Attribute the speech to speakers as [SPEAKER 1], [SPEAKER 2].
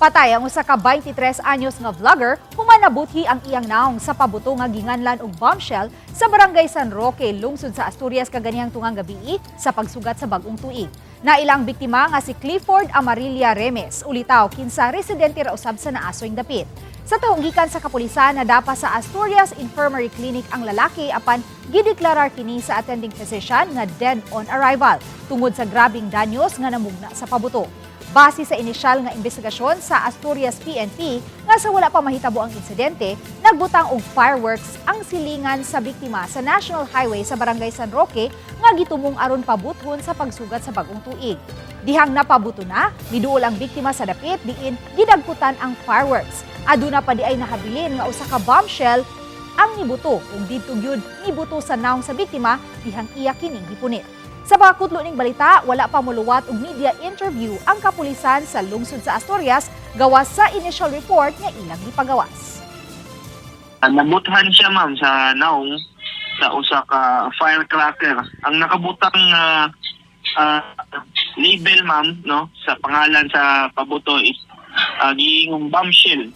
[SPEAKER 1] Patay ang usa ka 23 anyos nga vlogger human nabuthi ang iyang naong sa pabuto nga ginganlan og bombshell sa Barangay San Roque, lungsod sa Asturias, kaganihang tungang gabii sa pagsugat sa bag-ong tuig. Nailang biktima nga si Clifford Amarilla Remes, ulitaw kinsa residente ra usab sa naasoy dapit. Sa tahong gikan sa kapulisan, nadapa sa Asturias Infirmary Clinic ang lalaki, apan gideklarar kini sa attending physician nga dead on arrival tungod sa grabing danyos nga namugna sa pabuto. Base sa inisyal nga investigasyon sa Asturias PNP, nga sa wala pa mahitabo ang insidente, nagbutang og fireworks ang silingan sa biktima sa National Highway sa Barangay San Roque nga gitumong aron pabuthon sa pagsugat sa bag-ong tuig. Dihang napabuto na, miduol ang biktima sa dapit diin gidagkutan ang fireworks. Aduna pa di ay nahabilin nga usa ka bombshell ang nibuto ug didto gyud nibuto sa naong sa biktima dihang iya kining gipunit. Sa pagkutlo ning balita, wala pa muluwat og media interview ang kapulisan sa lungsod sa Asturias gawas sa initial report nga ilang gipagawas.
[SPEAKER 2] Nabuthan siya, ma'am, sa naong sa usa ka firecracker. Ang nakabutang label, ma'am, no, sa pangalan sa pabuto is giingong bombshell.